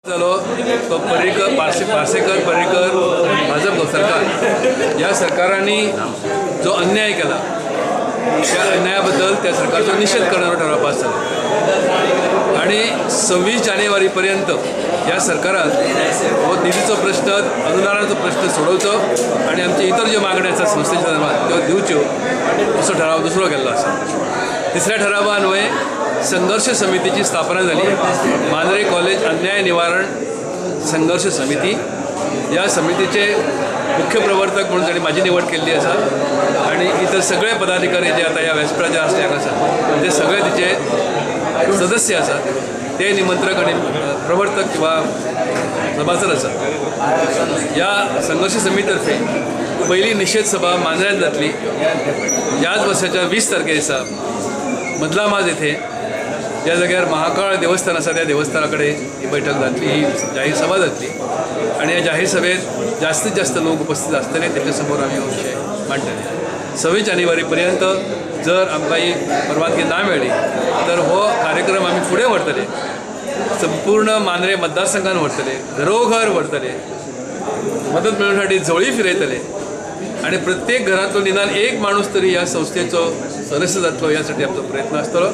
जालो तो पर्रीकर पार्सेकर पर्रीकर भाजप सरकार ह्या सरकारांनी जो अन्याय केला त्या अन्यायाबद्दल त्या सरकारचो निशेध करणारो ठराव पास जाला आनी 26 जानेवारी पर्यंत ह्या सरकारान हो निधीचो प्रश्न, अनुदानाचो प्रश्न सोडोवचो आनी आमचे इतर ज्यो मागण्यो आसा संस्थेच्या संदर्भात त्यो दिवच्यो असो ठराव दुसरो केल्लो आसा. तिसऱ्या ठरावा अन्वये संघर्ष समितीची स्थापना जाली. मांद्रे कॉलेज अन्याय निवारण संघर्ष समिती ह्या समितीचे मुख्य प्रवर्तक म्हणून तांणी म्हाजी निवड केल्ली आसा आनी इतर सगळे पदाधिकारी जे आतां ह्या व्यासपीठाचेर आसले हांगा आसा ते सगळे तिचे सदस्य आसात, ते निमंत्रक आनी प्रवर्तक किंवा सभासद आसात. ह्या संघर्ष समितीतर्फे पयली निशेध सभा मांद्र्यांत जातली ह्याच वर्साच्या 20 तारखे दिसा मदलामाज येथे ज्या जाग्यार महाकाळ देवस्थान आसा त्या देवस्थाना कडेन ही बैठक जातली, ही जाहीर सभा जातली आनी ह्या जाहीर सभेत जास्तीत जास्त लोक उपस्थित आसतले. तेच्या समोर आमी हो विशय मांडटले. 26 जानेवारी पर्यंत जर आमकां ही परवानगी ना मेळ्ळी तर हो कार्यक्रम आमी फुडें व्हरतले, संपूर्ण मांद्रे मतदारसंघान व्हरतले, घरोघर व्हरतले, मदत मेळोवण्यासाठी झोळी फिरयतले आनी प्रत्येक घरांतलो निदान एक माणूस तरी ह्या संस्थेचो सदस्य जातलो यासाठी आमचो प्रयत्न आसतलो.